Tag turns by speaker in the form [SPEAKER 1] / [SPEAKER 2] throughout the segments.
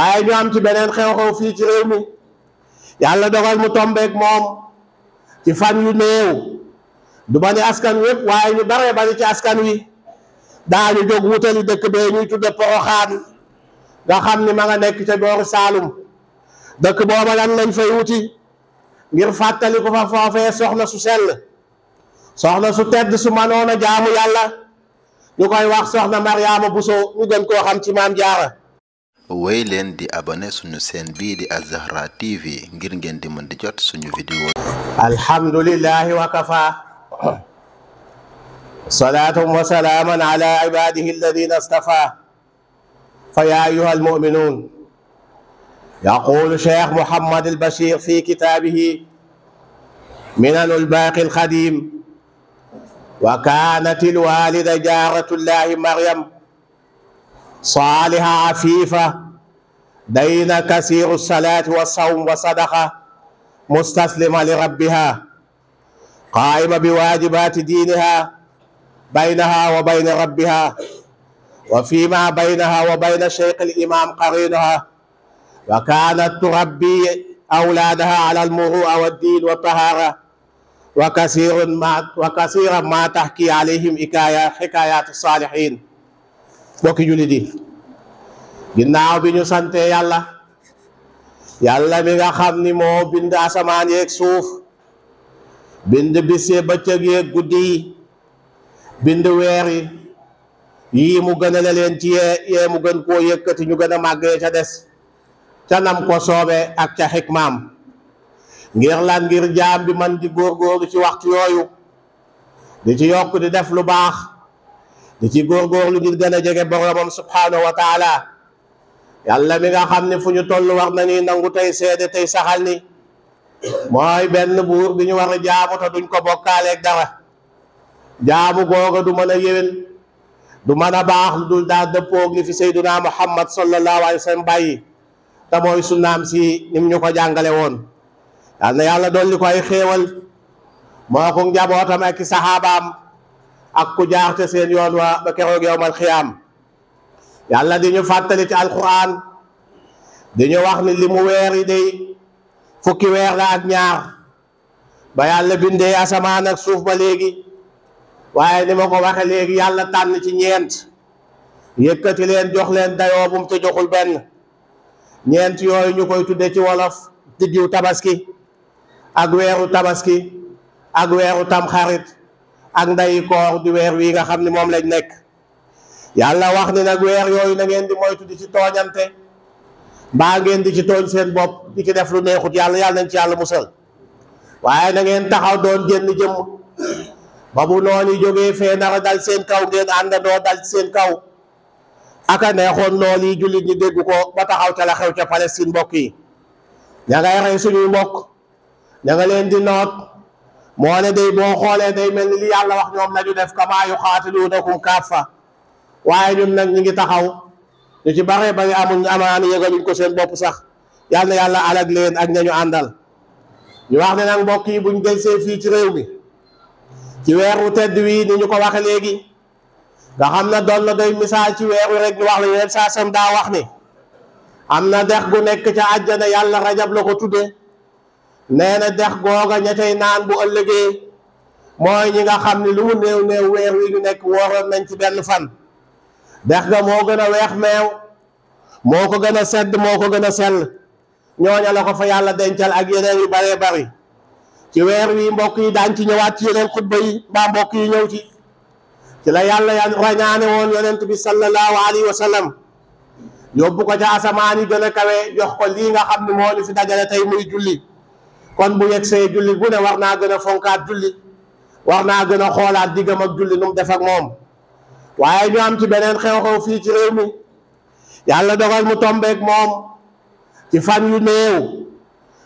[SPEAKER 1] waaye ñu am ci beneen xew-xew fii ci réew mi yàlla dogal mu tombeek moom ci fan yu néew du ba ni askan wépp waaye ñu baree bari ci askan wi daañu jóg wutali dëkk bee ñuy tudde Poroxaan nga xam ni ma nga nekk ca boori Saalum dëkk booba lan lañ fay wuti ngir fàttali ko fa foofee soxna su sell soxna su tedd su manoon a jaamu yàlla ñu koy wax soxna Mariama Bousso ñu gën koo xam ci Maam Jaara.
[SPEAKER 2] wéy leen di abonné suñu chaîne bii di Az-Zahra TV ngir ngeen di mën di jot suñu vidéo.
[SPEAKER 1] alhamdulillahi wa kafa salaatu wa salaaman ala ibadihi alladina istafa fa ya ayuha almuminun yaqulu cheikh Mouhammad al-Bachir fi kitabihi minan al-Baqi al-Qadim wa kanat al-walida jaratullahi Maryam صالحة عفيفة دين كثير الصلاة والصوم والصدقة مستسلمة لربها قائمة بواجبات دينها بينها وبين ربها وفيما بينها وبين شيخ الإمام قرينها وكانت تربي أولادها على المروءة والدين والطهارة وكثيرا ما تحكي عليهم حكايات الصالحين bokki jullit yi ginnaaw bi ñu sante yàlla mi nga xam ni moo bind asamaan yeeg suuf bind bis yi bëccëg yeeg guddi yi bind weer yi mu gën a leen ci yee mu gën koo yëkkati ñu gën a màggee ca des ca nam ko soobe ak ca xikmaam ngir lan ngir jaam bi man di góorgóorlu ci waxtu yooyu di ci yokk di def lu baax di ci góorgóorlu ngir gën a jege boromam subhanahu wa taala yàlla mi nga xam ne fu ñu toll war nañuy nangu tey seede tey saxal ni mooy benn buur bi ñu war a jaamu te duñ ko bokkaaleeg dara jaamu googa du mën a yéwén du mën a baax lu dul daal dëppoog li fi sayduna Muhammad sallallahu alayhi wa sallam bàyyi te mooy sunnaam si nim ñu ko jàngale woon yal na yàlla dolli ko ay xéewal moo ko njabootam ak saxaabaam ak ku jaar te seen yoon wa ba keroog yowmal xiyaam yàlla di ñu fàttali ci alquran di ñu wax ni li mu weer yi day fukki weer la ak ñaar ba yàlla bindee asamaan ak suuf ba léegi waaye ni ma ko waxe léegi yàlla tànn ci ñeent yëkkati leen jox leen dayoo bum te joxul benn ñeent yooyu ñu koy tudde ci wolof diggiw tabaski ak weeru tabaski ak weeru tamxarit ak ndayi koor di weer wi nga xam ne moom lañ nekk yàlla wax ni nag weer yooyu na ngeen di moytu di ci tooñante mbaa ngeen di ci tooñ seen bopp di ci def lu neexut yàlla nañ ci yàlla musal waaye na ngeen taxaw doon jënn jëmm ba bu noonu jógee fee nara dal seen kaw ngeen àndandoo dal ci seen kaw aka neexoon loolu yi jullit ñi dégg ko ba taxaw ca la xew ca Palestine mbokk yi ña ngay rey suñuy mbokk ña nga leen di noot moo ne day boo xoolee day mel ni li yàlla wax ñoom la ñu def kamaa yuqaatiluunakum kaaffa waaye ñun nag ñu ngi taxaw ñu ci bare bari amaana yëgaluñ ko seen bopp sax yal na yàlla alag leen ak ñañu àndal ñu wax ne nag mbokk yi buñ delsee fii ci réew mi ci weeru tedd wi ni ñu ko waxe léegi nga xam ne doon na doy misaal ci weer wi rek ñu wax la yeneen saa sam daa wax ni am na dex gu nekk ca àjjana yàlla rajab la ko tudde nee na dex googa ña tey naan bu ëllëgee mooy ñi nga xam ne lu mu néew néew weer wi ñu nekk wooroon nañ ci benn fan dex ga moo gën a weex meew moo ko gën a sedd moo ko gën a sell ñooña la ko fa yàlla dencal ak yeneen yu baree bari ci weer wi mbokk yi daañ ci ñëwaat ci yeneen xutba yi mbaa mbokk yi ñëw ci la yàlla rañaane woon yonent bi sallallahu alayhi wa sallam yóbbu ko ca asamaan yi gën a kawe jox ko lii nga xam ne moo ni fi dajale tey muy julli kon bu yegsee julli bu ne war naa gën a fonkaat julli war naa gën a xoolaat diggam ak julli nu mu def ak moom waaye ñu am ci beneen xew-xew fii ci réew mi yàlla dogal mu tombeek moom ci fan yu néew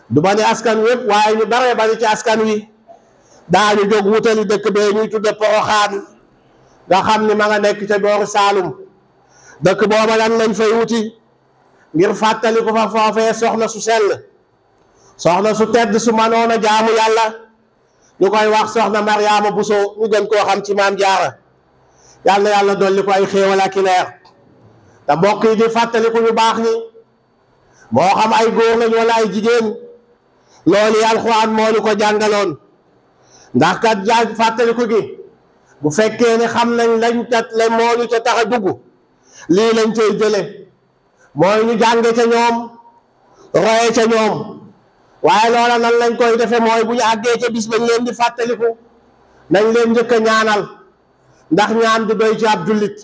[SPEAKER 1] du ba ni askan wépp waaye ñu baree bari ci askan wi daañu jóg wutali dëkk bee ñuy tudde Poroxaan nga xam ni ma nga nekk ca boori Saalum dëkk booba lan lañ fay wuti ngir fàttali ko fa foofee soxna su sell soxna su tedd su manoon a jaamu yàlla ñu koy wax soxna Mariama Bousso ñu gën koo xam ci Maam Jaara yàlla dolli ko ay xéewal ak leer te mbokk yi di fàttali ko ñu baax ñi moo xam ay góor lañ wala ay jigéen loolu alxuraan moo ñu ko jàngaloon ndax kat fàttaliku gi bu fekkee ne xam nañ lañ kat la moo ñu ca tax a dugg lii lañ cay jële mooy ñu jànge ca ñoom roye ca ñoom waaye loola nan lañ koy defe mooy bu ñu àggee ca bis bañ leen di fàttaliku nañ leen njëkk a ñaanal ndax ñaan du doy ci ab jullit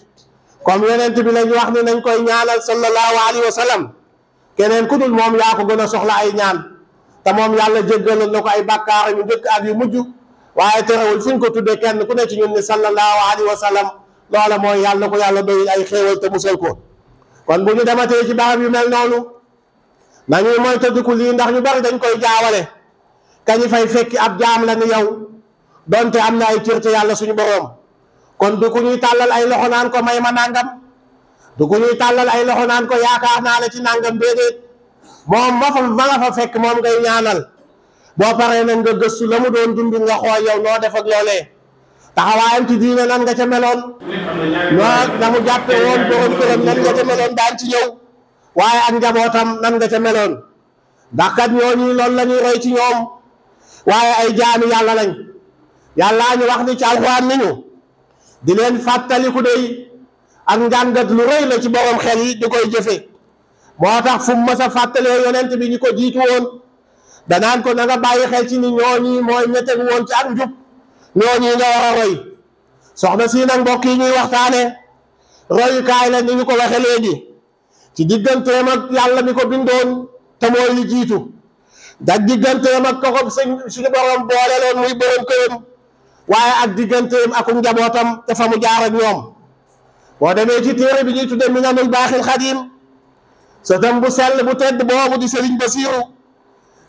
[SPEAKER 1] comme yonent bi lañ wax ni nañ koy ñaanal sallallahu alayhi wa sallam keneen ku dul moom yaa ko gën a soxla ay ñaan te moom yàlla jéggaloon na ko ay bàkkaar yu njëkk ak yu mujj waaye terewul fu ñu ko tuddee kenn ku ne ci ñun ni sallallahu alayhi wa sallam loola mooy yàlla ko yàlla doy ay xéewal te musal ko kon bu ñu dematee ci barab yu mel noonu nañuy mooy tëddiku lii ndax ñu bari dañ koy jaawale kañu fay fekki ab jaam la ni yow donte am na ay cër te yàlla suñu boroom kon du ku ñuy tàllal ay loxo naan ko may ma nàngam du ku ñuy tàllal ay loxo naan ko yaakaar naa la ci nàngam déedéet moom ma nga fa fekk moom ngay ñaanal boo paree nag nga gëstu la mu doon dund nga xool yow noo def ak loolee taxawaayam ci diine nan nga ca meloon noo na mu jàppe woon borom këram nan nga ca meloon daan ci ñëw waaye ak njabootam nan nga ca meloon ndax kat ñooñu loolu la ñuy roy ci ñoom waaye ay jaami yàlla lañ yàllaa ñu wax ni ci alxuraan ni ñu di leen fàttaliku day ak njàngat lu rëy la ci borom xel yi di koy jëfe moo tax fu mu mës a fàttalee yonent bi ñu ko jiitu woon danaan ko na nga bàyyi xel ci ni ñooñi mooy ñette woon ci ak njub ñooñi nga war a roy soxna si nag mbokk yi ñuy waxtaane royukaay la ni ñu ko waxe léegi ci digganteem ak yàlla mi ko bindoon te mooy li jiitu da digganteem ak ko suñu borom boole loon muy borom këram waaye ak digganteem ak njabootam te fa mu jaar ak ñoom boo demee ci téere bi ñuy tudde Minanul Baaxil Xadiim sëtam bu sell bu tedd boobu di Sëriñ Basiiru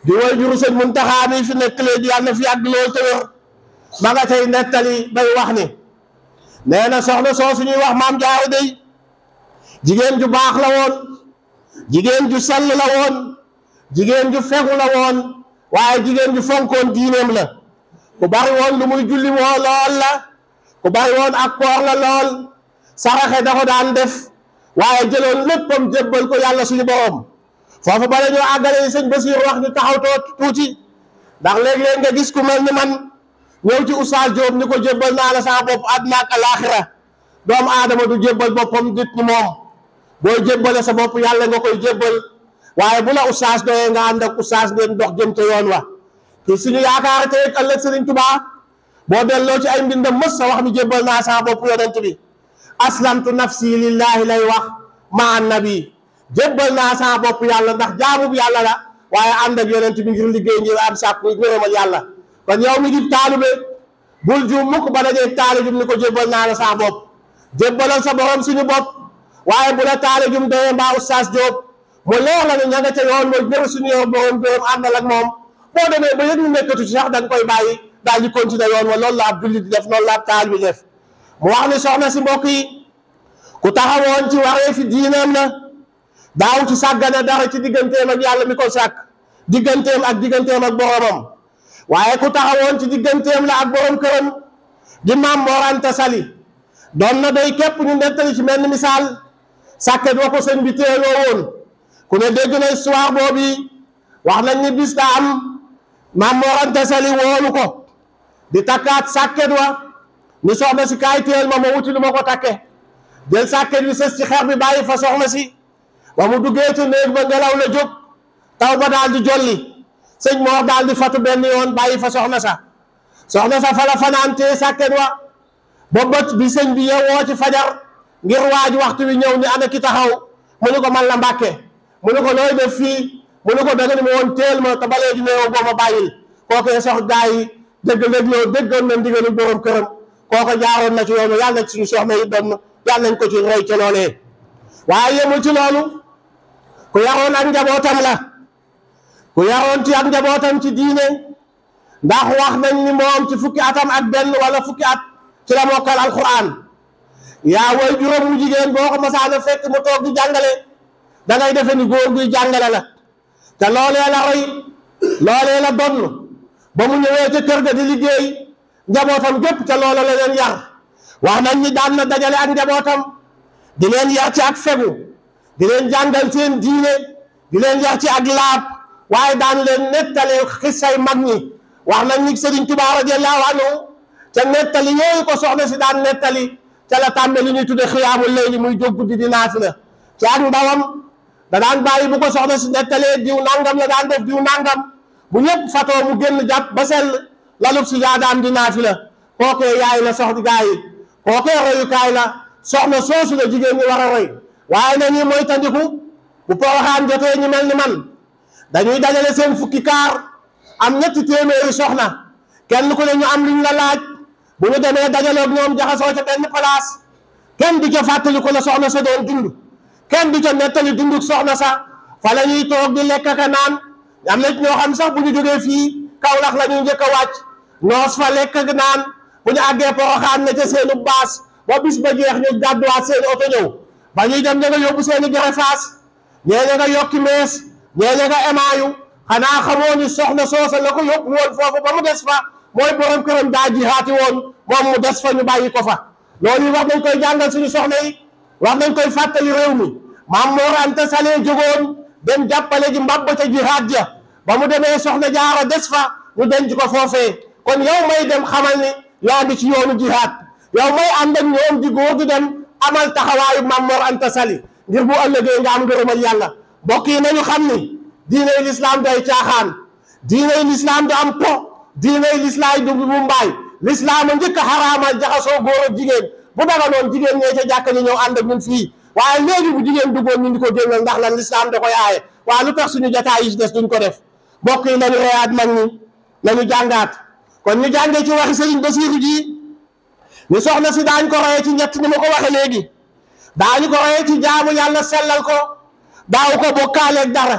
[SPEAKER 1] di woy juru Sëñ Muntaxaa mi fi nekk léegi yàlla na fi yàgg lool te wér ma nga tey nettali bay wax ni nee na soxna soo suñuy wax maam Jaara day jigéen ju baax la woon jigéen ju sell la woon jigéen ju fegu la woon waaye jigéen ju fonkoon diineem la ku bari woon lu muy julli woo lool la ku bari woon ak koor la lool saraxe da ko daan def waaye jëloon léppam jébbal ko yàlla suñu borom foofu ba la ñoo àggale Sëñ Basiir wax ñu taxaw tuuti ndax léeg-léeg nga gis ku mel ni man ñëw ci Oustaz Diop ni ko jébbal naa la sa bopp àddina ak alaaxira doomu aadama du jébbal boppam nit ñi moom booy jébbale sa bopp yàlla nga koy jébbal waaye bu la Oustaz doyee nga ànd ak Oustaz ngeen dox jëm te yoon wa ki suñu yaakaar te ëllëg Sëriñ Tuubaa boo delloo ci ay mbindam mës sa wax ni jébbal naa sa bopp yonent bi aslamtu nafsi lillahi lay wax ma annabi jébbal naa sa bopp yàlla ndax jaamu bu yàlla la waaye ànd ak yonent bi ngir liggéey ngir am sàkku ngërëmal yàlla kon yow mi di taalube bul juum mukk ba dajee taalibum ni ko jébbal naa la sa bopp jébbalal sa borom suñu bopp waaye bu la taalibum doyee mbaa Oustaz Diop mu leer la ne ña nga ca yoon mooy gërë suñu yoon borom borom àndal ak moom boo demee ba yëg ñu nekkatu ci sax da nga koy bàyyi daal di continuer yoon wa loolu la ab jullit di def loolu la ab taalibe def mu wax ni soxna si mbokk yi ku taxawoon ci waree fi diineem la daaw ci sàggane dara ci digganteem ak yàlla mi ko sàkk digganteem ak boromam waaye ku taxawoon ci digganteem la ak borom këram di Maam Mor Anta Sali doon na doy képp ñu nettali ci mel ni misaal sàkket wa ko sëñ bi teeloo woon ku ne dégg na histoire boobu wax nañ ni bis daa am Maam Mor Anta Sali woolu ko di takkaat sàkket wa ni soxna si kaay teel ma wuti lu ma ko takke jël sàkket bi sës ci xeex bi bàyyi fa soxna si ba mu duggee ci néeg ba ngelaw la jóg taw ba daal di jolli sëñ Mor daal di fatu benn yoon bàyyi fa soxna sa fa la fanaan tee sàkket wa ba bët bi sëñ bi yewoo ci fajar ngir waaj waxtu wi ñëw ni ana ki taxaw mu ni ko man la Mbàkke mu ni ko looy def fii mu ni ko danga ni ma woon teel ma te ba léegi neewoo boo ma bàyyil kookee sox gaa yi déggoon na ndigalu borom këram kooko jaaroon na ci yoonu yàlla na ci suñu soxna yi doon yàlla nañ ko ci roy ci loolee waaye yemul ci loolu ku yaroon ak njabootam la ku yaroon ci ak njabootam ci diine ndax wax nañ ni moom ci fukki atam ak benn wala fukki at ci la mokkal alquran yaa woy juróom mu jigéen boo ko masaana fekk mu toog di jàngale da ngay defe ni góor guy jàngale la te loolee la roy loolee la donn ba mu ñëwee ca kër ga di liggéey njabootam gépp te loola la leen yar wax nañ ni daan na dajale ak njabootam di leen yar ci ak fegu di leen jàngal seen diine di leen yar ci ak laab waaye daan leen nettali xissay mag ñi wax nañ ni Sëriñ Tuubaa radiyallahu anhu ca nettali yooyu ko soxna si daan nettali ca la tàmme li ñuy tudde xiyaamul layli muy jóg guddi di naafila ci ak ndawam da daan bàyyi bu ko soxna si nettalee diw nangam la daan def diw nangam bu ñëpp fatoo mu génn jàpp ba sell lalub si jaadaam di naafila kookee yaay la soxna gaa yi kookee royukaay la soxna soosu la jigéen ñi war a roy waaye na ñi mooy tandiku bu Poroxaan jotee ñu mel ni man dañuy dajale seen fukki kaar am ñetti téeméeri soxna kenn ku ne ñu am lu ñu la laaj bu ñu demee dajaloog ñoom jaxasoo ca benn place kenn du ca fàttali ko la soxna sa doon dund kenn du ca nettali dunduk soxna sa fa la ñuy toog di lekk ka naan am na ñoo xam sax bu ñu jógee fii Kawlax la ñuy njëkk a wàcc noos fa lekk ak naan bu ñu àggee Poroxaan ne ca seenu baas ba bis ba jeex ñu gàdduwaat seen oto ñëw ba ñuy dem ña nga yóbbu seeni joxe faas ñee ña nga yokki mees ñee ña nga emaayu xanaa xamoo ni soxna soosa la ko yóbbu woon foofu ba mu des fa mooy borom këram daa jihaati woon moom mu des fa ñu bàyyi ko fa loolu wax nañ koy jàngal suñu soxna yi wax nañ koy fàttali réew mi Maam Mor Anta Sali jógoon dem jàppale ji mbabba ca jihaat ja ba mu demee soxna Jaara des fa ñu denc ko foofee kon yow may dem xamal ni yaa ngi ci yoonu jihaat yow may ànd ak ñoom di góor di dem amal taxawaayu Maam Mor Anta Sali ngir bu ëllëgee nga am ngërëmal yàlla mbokk yi nañu xam ni diiney lislaam day caaxaan diiney lislaam du am po diiney lislaam du mumbaay lislaam a njëkk a xaraamal jaxasoo góor ak jigéen bu daga noon jigéen ñee ca jàkka ñi ñëw ànd ak ñun fii waaye léegi bu jigéen duggoon ñu di ko génnal ndax lan lislaam da koy aaye waaye lu tax suñu jotaay yi ci des duñ ko def mbokk yi nañu reyaat mag ñi nañu jàngaat kon ñu jàngee ci waxi Sëriñ Basiiru ji ni soxna si daañ ko royee ci ñett ni ma ko waxe léegi daañu ko royee ci jaamu yàlla sellal ko daaw ko bokkaaleeg dara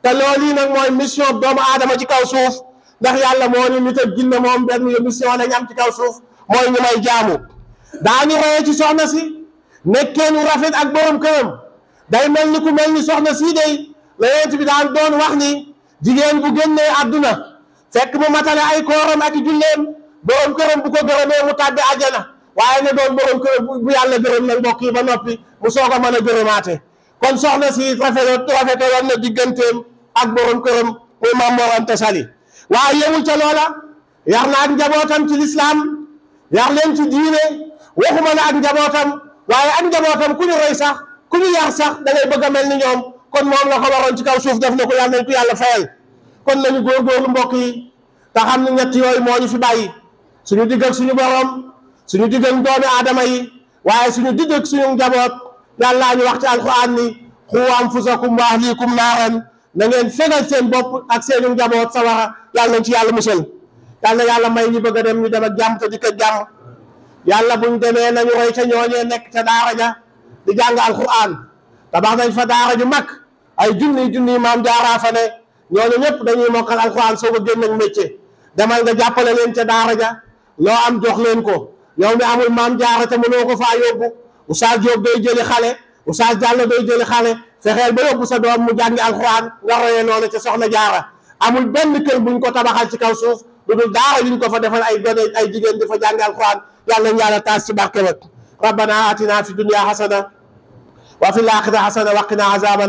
[SPEAKER 1] te loolu yi nag mooy mission doomu aadama ci kaw suuf ndax yàlla moo ni nit ak jinne moom benn mission lañ am ci kaw suuf mooy ñu may jaamu daañu royee ci soxna si nekkeenu rafet ak borom këram day mel ni ku mel ni soxna sii day la yonent bi daan doon wax ni jigéen bu génnee àdduna fekk mu matale ay kooram ak i julleem borom këram bu ko gërëmee mu tàbbi àjjana waaye ne doon borom këram bu yàlla gërëm nag mbokk yi ba noppi mu soog a mën a gërëmaate kon soxna si rafetaloon na digganteem ak borom këram muy Maam Mor Anta Sali waaye yemul ca loola yar na ak njabootam ci lislaam yar leen ci diine waxuma la ak njabootam waaye ak njabootam ku ñu roy sax ku ñu yar sax da ngay bëgg a mel ni ñoom kon moom la ko waroon ci kaw suuf def na ko yàlla nañ ko yàlla fayal kon nañu góorgóorlu mbokk yi te xam ne ñett yooyu moo ñu fi bàyyi suñu digg ak suñu borom suñu digg ak doomi aadama yi waaye suñu digg ak suñu njaboot yàlla ñu wax ci alquran ni qu anfusakum wa ahlikum naaran na ngeen fegal seen bopp ak seenu njaboot sawara yàlla nañ ci yàlla musal yàlla yàlla may ñu bëgg a dem ñu dem ak jàmm te dikk ak jàmm yàlla buñ demee nañu roy ca ñooñee nekk ca daara ja di jàng alquran tabax nañ fa daara ju mag ay junni maam jaaraa fa ne ñooñu ñëpp dañuy mokkal alquran soo ko génn ak métier demal nga jàppale leen ca daara ja loo am jox leen ko yow mi amul maam jaara te mënoo ko faa yóbbu Oustaz Diop day jëli xale Oustaz Diallo day jëli xale fexeel ba yóbbu sa doom mu jàngi alquran nga royee noonu ca soxna jaara amul benn kër buñ ko tabaxal ci kaw suuf lu dul daara yuñ ko fa defal ay gone ay jigéen di fa jàngi alquran yàlla ñu yàlla taas ci barke ba rabbana atina fi dunya hasana wa fil akhirati hasana wa qina azaban